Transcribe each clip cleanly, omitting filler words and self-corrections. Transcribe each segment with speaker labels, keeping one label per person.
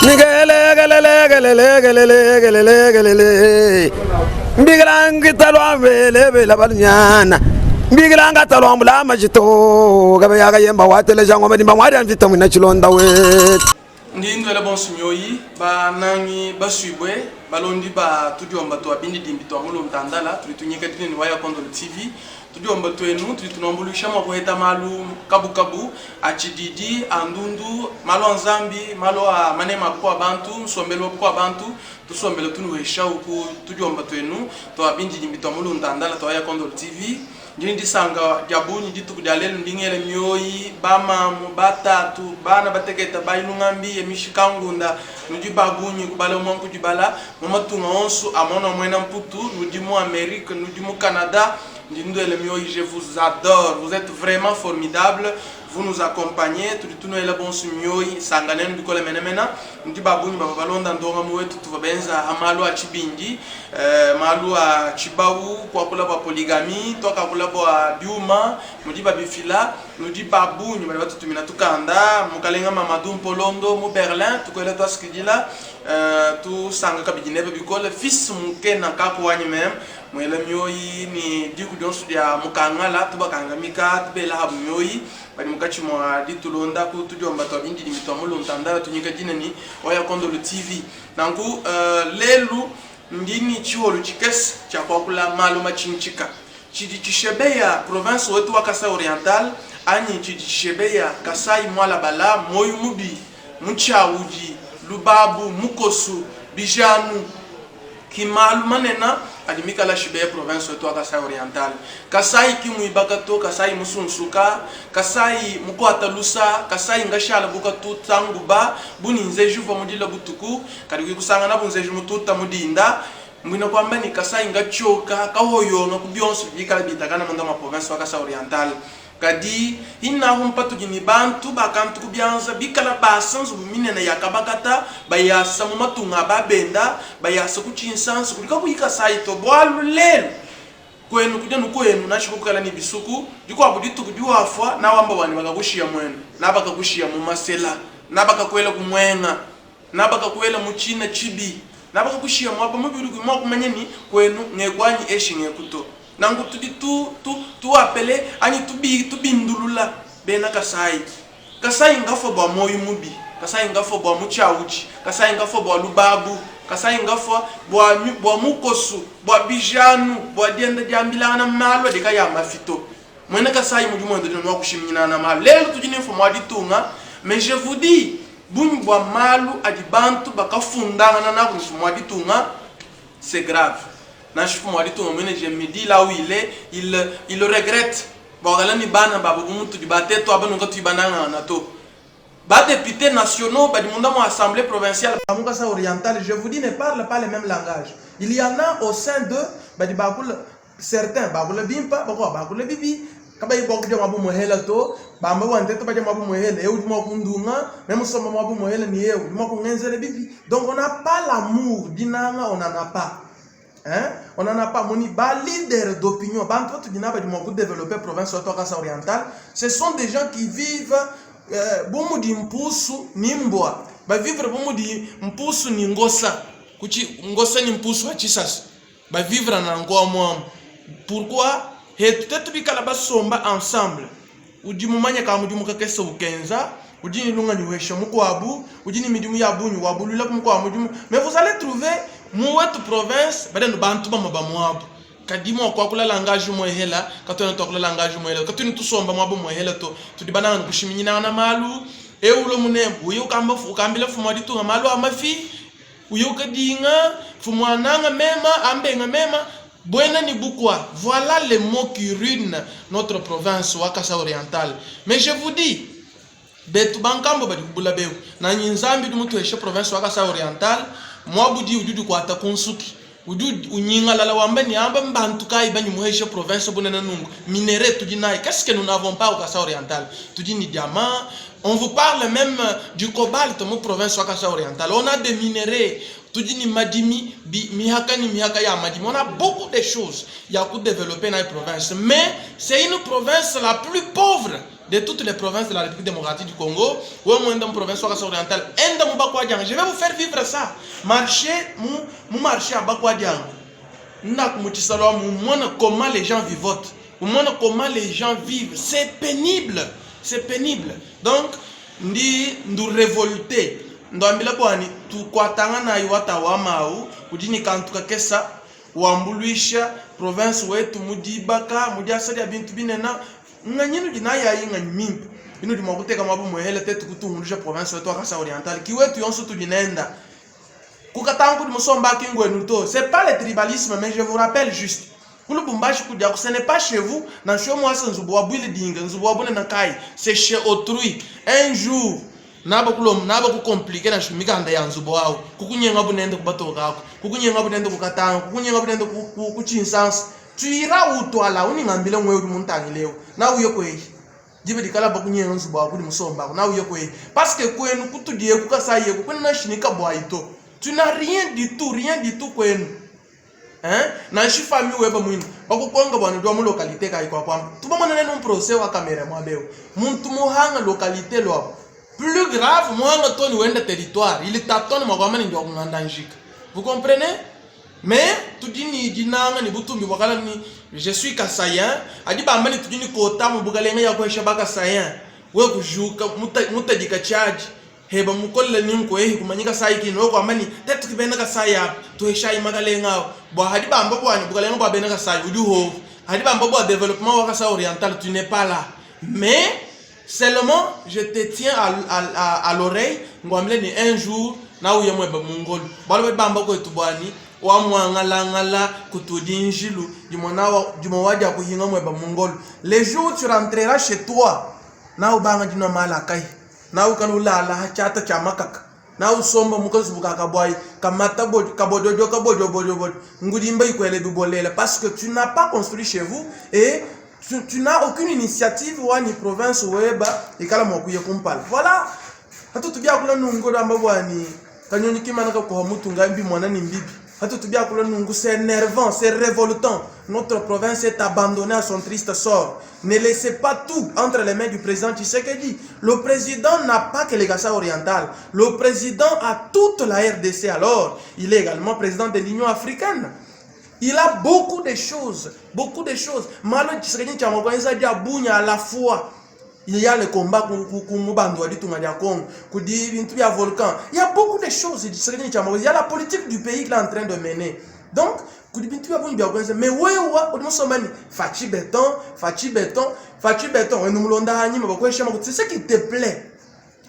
Speaker 1: Nikelekelekelekelekelekele mbikilangitalwambelebela balunyana mbikilangatalwambula majito kabe yakayemba wateleja ngoma dimba mwadia mvita mwina chilonda wetu.
Speaker 2: Ndi nduela bonsu mioyi, banangi basuibue, balondi ba tudiomba tua bindidimbi tua mu luntandala tudi tunyika dina ne Waya Kondolo TV. Tudiomba tuenu tudi tunuambuluisha mua kuheta malu kabukabu a tshididi, a ndundu, malu a Nzambi, malu a manema a bukua bantu, nsombelu wa bukua bantu. Tusombele tunuheshawu ku tudiomba tuenu tua bindidimbi tua mu luntandala tua Waya Kondolo TV. Ndi ne disanka dia bungi dituku dia lelu, ndi ngela mioyi ba mamu, ba tatu, bana bateketa, ba ilunga mbiye, mishika ngunda, nudi ba bungi kubala umua nkudibala mu matunga onsu a muana wa muena Mputu, nudi mu Amerique, nudi mu Canada, ndi nduela mioyi, je vous adore, vous etes vraiment formidable, vous nous accompagnez, tudi tunuela bonsu mioyi, nsanga nenu bikole menamena. Nudi ba bungi bavua balonda ndongamu wetu tuvua benza ha malu a tshibindi, malu a tshibawu, kuakula bua polygamie, tuakakula bua biuma mudi babifila. Nudi ba bungi badi batutumina tukanda. Mukalenga Mamadou Mpolondo mu Berlin, tukuela tuasakidila, tusanga kabidi nebe bikole. Fils Mukena kaku wanyi meme muela mioyi ne diku dionso dia Mukangala, tubakangamika, tubela habu mioyi. Badi munkatshi mua ditulonda ku tudiomba tua bindidimbi tua mu Luntandala tunyika dina ne Waya Kondolo TV. Nanku lelu ndi ne tshiholu tshikese tshia kuakula malu matshintshika tshidi tshishebeya province wetu wa Kasai Oriental anyi tshidi tshishebeya Kasai mualabala, muoyo mubi, mutshiawudi, lubabu, mukosu, bijanu. Ki malu manena adi mikala ashibeya province wetu wa Kasai Oriental. Kasai ki muibaka to, Kasai musunsuka, Kasai mukuata lusa, Kasai ngashala bu katuta nguba, bu ni nzeji uvua mudila butuku, kadi kuyi kusangana bu nzeji mututa mu dinda. Mbuena kuamba ni Kasai ngatshioka, kahoyonga ku bionso bidi bikala bitakana munda mua province wa Kasai Oriental. Kadi hinahu mpatudi ne bantu ba kantu ku bianza bikala basa nzubu minene ya kabakata, bayasa mu matunga a ba benda, bayasa ku tshinsansa kudi kakuyi Kasayi to. Bualu lelu kuenu kudi anu kuenu, nansha kukala ne bisuku, dikuabu dituku diwafua nawamba bua ne bakakushiya muenu, na bakakushiya mu masela, na bakakuela ku muenga, na bakakuela mu tshina tshibi, na bakakushiya muaba mubi udi kuyi mua kumanya ne kuenu ngeku anyi eshi ngeku to. Nanku tudi tu, tu, tuapele anyi tubi, tubindulula bena Kasai. Kasai ngafua bua muoyo mubi, Kasai ngafua bua mutshiawudi, Kasai ngafua bua lubabu, Kasai ngafua bua, bua mukosu, bua bijanu, bua dienda diambilangana malu adi kayi a mafi to. Muena Kasai mudi muenda udi mua kushiminyinangana malu. Lelu tudi ne mfumu wa ditunga, mais je vous dis, bungi bua malu adi bantu bakafundangana nabu ne mfumu wa ditunga, c'est grave. Nansha mfumu wa ditunga muine je me dis là où il est, il, il le regrette. Bua ne bana babu bu mutudi ba tetu aba nunku katuyi banangangana to. Ba deputes nationaux badi munda mua assemblée provinciale ba mu Kasai Oriental, je vous dis ne parlent pas le même langage. Il y en a au sein d'eux badi bakula certains bakula bimpa, bakuabu bakula bibi. Kabayi bua kudia muabu muhela to, bamba bua ntetu badia muabu muhela, eu udi mua kundunga, meme musomba muabu muhela ne eu udi mua kungenzela bibi. Donc on n'a pas l'amour, dinanga on n'en a pas. Hein? On n'en a pas. Moni, ba leader d'opinion, bantu batudi nabo badi mua kudevelopper province wa Kasai Oriental, ce sont des gens qui vivent euh, bu mudi mpusu ni mbwa, ba vivre bu mudi mpusu ni ngosa, kuchi ngosa ni mpusu wa chisasi, ba vivre nanku amu amu. Pourquoi? Hetu tetu bikala basomba ensemble, udi mumanye ka mudimu kakese ukenza, udi ne lungenyi uhesha mukuabu, udi ne midimu ya bungi wabuluila ku mukuabu mudimu. Mais vous allez trouver mu wetu province badi anu bantu bamue ba muabu, kadi mua kuakula langage umuehela, katuena tuakula langage umuehela, katuena tusomba muaba umuehela to, tudi bananga ne kushiminyinangana malu. Eu ulua munemu uye ukamba ukambila mfumu wa ditunga malu a mafi, uye ukadinga mfumu ananga mema ambenga mema buena ni bukua. Voilà les mots qui ruinent notre province wa Kasai Oriental. Mais je vous dis, betu bankambo badi kubula bewu nanyi Nzambi udi mutuheshe province wa Kasai Oriental muabudi udi udikuata ku nsuki udi unyingalala wamba ne aba mbantu kayi banyi muheshe province bunene nunku minerais tudi nayi qu'est-ce que nous n'avons pas au Kasai Oriental tudi ni diamant on vous parle même du cobalt mu province wa Kasai Oriental on a des minerais tudi ni madimi bi mihaka ni mihaka ya madimi on a beaucoup de choses ya ku développer na province mais c'est une province la plus pauvre. de toutes les provinces de la République démocratique du Congo. Wewe mwenda mu province wa Kasai Oriental, enda mu Bakwadianga. Je vais vous faire vivre ça. Marché mu mu marché à Bakwadianga. Nda mu tshisalu mumona comment les gens vivotent. Mumona comment les gens vivent. C'est pénible. C'est pénible. Donc ndi ndu révolté. Ndoambila bwani tukwatangana iwata wa mau udi ni kantu kakesa wambuluisha province wetu mudibaka mudiasa dia bintu binena nganyinu dinayayi nganyi mimpe inu di mwakuteka mwabu mwehele tetu kutungulusha province wetu wa Kasai Oriental kiwetu yonso tudinenda kukatangu di musomba kingwenu to. C'est pas le tribalisme, mais je vous rappelle juste ku Lubumbashi kudiaku, ce n'est pas chez vous. Nansho mwasa nzubu wa bwili dinga nzubu wa bunene kai, c'est chez autrui. Un jour naba kulom naba kucompliquer na mikanda ya nzubu wawo kukunyenga bunende kubatokako kukunyenga bunende kukatanga kukunyenga bunende kuchinsansa. Tu iras où, toi là? Uningambile ngwe uri muntangilewo na uye kweyi jibe dikala bakunyenga nzubu wawo kuli musombako na uye kweyi parce que kwenu kutudiye kukasaye kwenu nashinika bwaito. Tu n'as rien du tout, rien du tout kwenu, hein? Nanshi famille weba mwino bakukonga bwana dwa mu localité kai kwa kwamba tubamona nene un procès wa kamera mwabeo muntu muhanga localité lwabo. Plus grave, muhanga toni wenda territoire, il tatone mwakwamba ni ndio kunganda njika. Vous comprenez? Mais tudi ni dinanga ni butumbi bwakala ni je suis kasaïen adi bamba ni tudi ni kota mu bukalenga ya kwesha bakasaïen we kujuka mutadika charge heba mukolela ni nkwehi kumanyika sai kino we kwamba ni tetu kibena kasai apa tuhesha imakalenga awo bwa hadi bamba bwani bukalenga bwa bena kasai udi hovu hadi bamba bwa développement wa Kasai Oriental, tu n'es pas là. Mais seulement je te tiens à l'oreille ngwamile ni un jour na uye mweba mungolo balo bamba kwetu bwani wamwangalangala kutudi njilu jimo wadia kuhinga mweba mungolo. Le jour où tu rentreras chez toi na ubanga dino mala kai na ukalulala hachata cha makaka na usomba mukazubuka kabwai kamata kabododo kabodo bodo bodo ngudimba ikwele bibolela parce que tu n'as pas construit chez vous et tu n'as aucune initiative wani province weba ikala mwakuye kumpala. Voilà, hatu tubyakula nungu ramba bwani kanyonyi kimana kakuha mutunga mbi mwana ni mbibi hatu tubyakula nungu. C'est énervant, c'est révoltant. Notre province est abandonnée à son triste sort. Ne laissez pas tout entre les mains du président Tshisekedi. Le président n'a pas que le Kasaï Oriental, le président a toute la RDC. Alors il est également président de l'Union africaine. Il a beaucoup de choses, beaucoup de choses. Malo Tshisekedi Tchamokwanza dia bunya à la fois. Il y a le combat ku mubandu wa ditunga dia Congo, ku di bintu bya volcan. Il y a beaucoup de choses Tshisekedi Tchamokwanza. Il y a la politique du pays qu'il est en train de mener. Donc, ku di bintu bya bunyi bya kwenza. Mais wewa udi Fatshi béton, Fatshi béton, Fatshi béton. Wenu mulonda hanyima bakwesha makuti. C'est ce qui te plaît.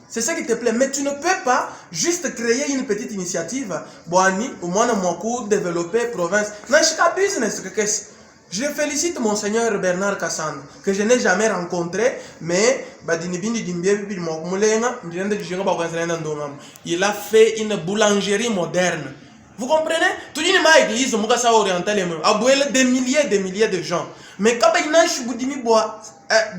Speaker 2: C'est ça qui te plaît. Mais tu ne peux pas juste créer une petite initiative. Boani, au moins, moi, développer province. Nashika business, qu'est-ce? Je félicite Monseigneur Bernard Kassand, que je n'ai jamais rencontré, mais badini bindi dimbie bibi mulenga, ndinende dijinga ba kwanza ndongam. Il a fait une boulangerie moderne. Vous comprenez? Tout dit ma église mukasa oriental et abouele des milliers des milliers de gens. Mais kaba ina shubudimi bois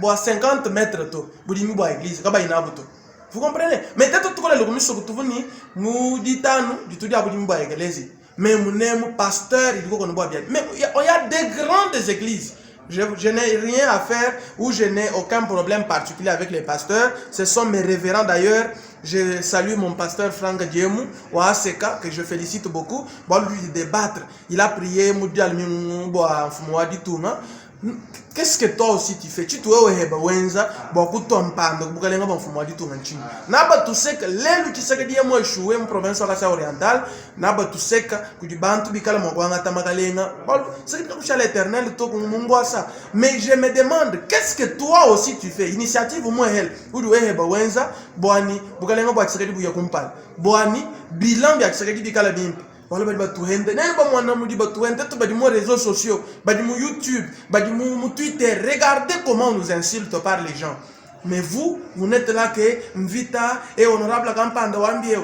Speaker 2: bois 50 mètres to, budimi bois église kaba ina buto. Vous comprenez? Mais peut-être tout le komiso kutuvuni mu ditanu ditudi abudimi bois église. Mais mon pasteur, il faut qu'on boit bien. Mais il y a des grandes églises. Je n'ai rien à faire ou je n'ai aucun problème particulier avec les pasteurs. Ce sont mes révérends d'ailleurs. Je salue mon pasteur Franck Diemou, au ACK, que je félicite beaucoup. Bon, lui, débattre. Il a prié, qu'est-ce que toi aussi tu fais? Tu toi weheba wenza bwakutompanda kubukalenga bamfumo wa ditunga nchini naba tuseka lelu Tshisekedi yemo échoué mu province wa Kasai Oriental naba tuseka kudi bantu bikala mwakwangata makalenga seki kusha l'éternel to mungwasa. Mais je me demande, qu'est-ce que toi aussi tu fais? Initiative mwe hel udi weheba wenza bwani bukalenga bwa Tshisekedi buya kumpala bwani bilan bya Tshisekedi bikala bimpe wala badi batuhende naye bamwana mudi batuhende to badi mu réseaux sociaux, badi mu YouTube, badi mu Twitter. Regardez comment on nous insulte par les gens. Mais vous, vous n'êtes là que mvita et honorable kampanda wambie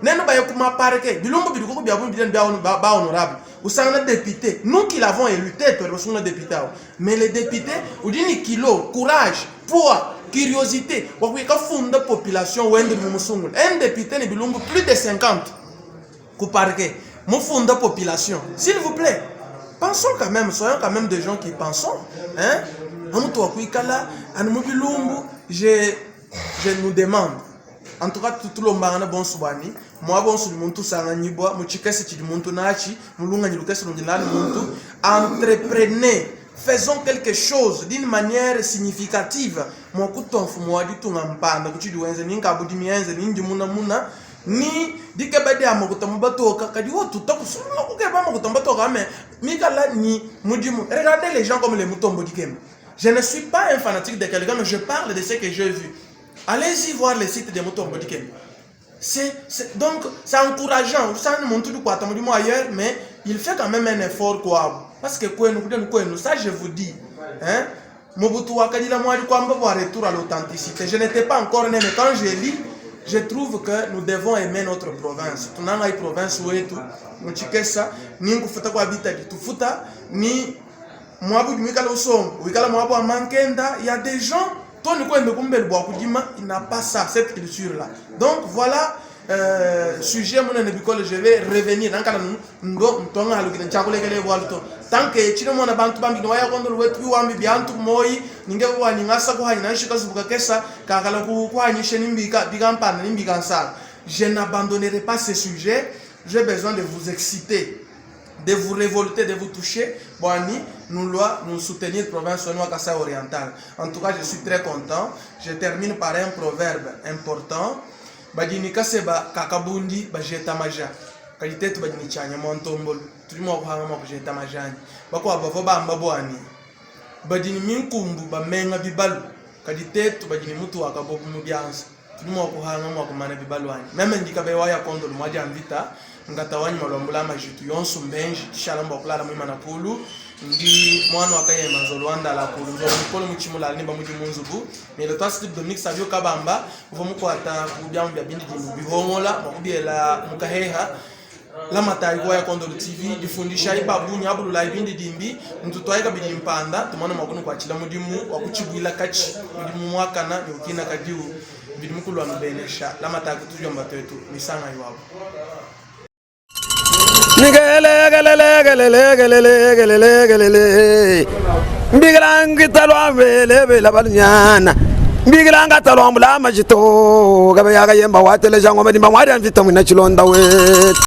Speaker 2: neno baye kuma parke bilumbu bidiko bya bu bya ba honorable usanga député, nous qui l'avons élu tete usanga député. Mais les députés udini kilo courage, poids, curiosité wakuyika funda population wende mu musungula un député ni bilumbu plus de 50 ku parquet mufunda population. S'il vous plaît, pensons quand même, soyons quand même des gens qui pensons, hein. Amutu wakuikala anu mubilumbu. Je je nous demande en tout cas tutulombangana bonso bwani mwa bonso ni muntu usanganyibwa mu tshikese tshidi muntu natshi mu lungenyi lukese ludi nalu muntu. Entreprenez, faisons quelque chose d'une manière significative mua kutua mfumu wa ditunga mpanda ku tshidi wenza ni nkabudi mienza ni ndimunamuna ni dikeba dia makuta mu batoka. Kadi wo tuta kusuluma kukeba makuta mu batoka ame mikala ni mudimu. Regardez les gens comme les Mutombo Dikembe. Je ne suis pas un fanatique de quelqu'un, mais je parle de ce que j'ai vu. Allez-y voir les sites de Mutombo Dikembe. C'est donc c'est encourageant. Ça ne montre quoi ailleurs, mais il fait quand même un effort, quoi, parce que kwenu kudenu kwenu, ça je vous dis, hein. Mobutu wakadila mwali kwamba bwa retour à l'authenticité. Je n'étais pas encore né, mais quand je lis, je trouve que nous devons aimer notre province. Tunanga province wetu muchikesa ni nkufuta kwa bitadi tufuta ni mwabu wikala usongo wikala mwabu wa mankenda. Il y a des gens toni kwende kumbeli bwa kudima, il n'a pas ça, cette culture là. Donc voilà, sujet munene bikole, je vais revenir nankala ndo ntonga halukile nchakulekele bwalu to tant que chino mona bantu bambi no ya kondo wetu biwambi byantu moyi ninge wani ngasa kuhanyi nanshika zubuka kesa kakala ku kuhanyishe nimbika bikampana nimbika nsala. Je n'abandonnerai pas ce sujet. J'ai besoin de vous exciter, de vous révolter, de vous toucher. Bwani, nous doit nous soutenir province wa Kasaï oriental. En tout cas, je suis très content. Je termine par un proverbe important. Badini kaseba kakabundi bajeta maja. Kalitetu badini chanya montombolo. Tuli mwa kuhanga mwa kujeta majani. Bakwa bavo bamba bwani. Badini minkumbu bamenga bibalu. Kalitetu badini mutu wakabobu mu byanza. Tuli mwa kuhanga mwa kumana bibalu ani. Meme ndikabe waya kondolo mwaja mvita ngatawanyi malwambula majitu yonso mbenji tishala mba kulala mwima na kulu ndi mwana wakayema nzolo wandala kulu nzolo mukolo muchimulala nimba mudi munzubu mele twasiti Dominique Savio Kabamba uva mukwata ku byamu bya bindi dimbu bihongola mwakubiela mukaheha lamatayi kuwaya Kondolo TV difundisha ibabunya abulula ibindi dimbi ntutwayi kabidi mpanda tumana mwakunu kwachila mudimu wakuchibwila kachi mudimu mwakana ni ukina kadiu bidi mukulu wa mbenesha lamatayi kutujomba twetu misanga iwabo.
Speaker 1: Nigelegelelegelelegelelegelele mbigilangitalwambelebela balunyana mbigilangatalwambula majito gabe yakayemba wateleja ngoma dimba mwaria mvita mwina chilonda we.